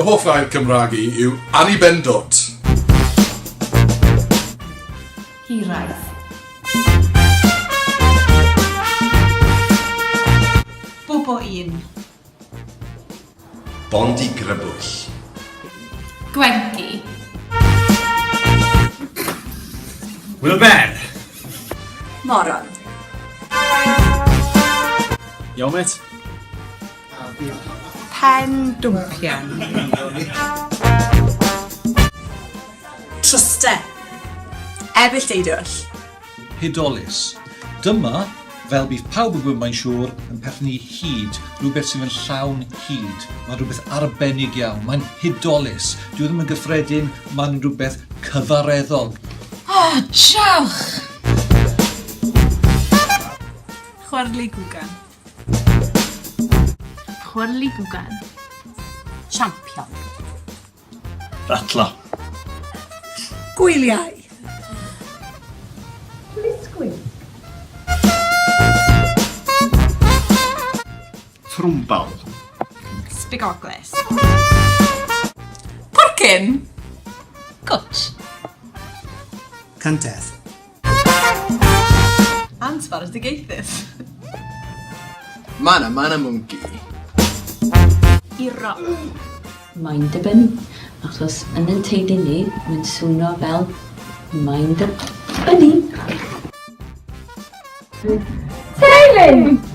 Fy hoff air Cymraeg i yw annibendod. Hiraeth. Bobo un. Bondigrybwyll. Gwenci. Wilber! Moron. Iawn, mêt? Pen dwmpian. Trwste. Ebyll deudwll. Hudolus. Dyma, fel bydd pawb yn gwybod mae'n siŵr, yn perthyn i hud, rhywbeth sydd yn llawn hud. Mae'n rhywbeth arbennig iawn, mae'n hudolus. Dyw e ddim yn gyffredin, mae'n rhywbeth cyfareddol. O, diolch! Chwarli gwgan. Chwarli gwgan. Champion. Ratlo. Gwyliau. Plisgwyl. Trwmbal. Sbigoglys. Porcyn. Cwtsh. Cyntedd. Ansbaradigaethus. Mana mana mwnci. Iro. Mae'n dibynnu, achos yn ein teulu ni, mae'n swno fel Mind the Bunny. Teulu!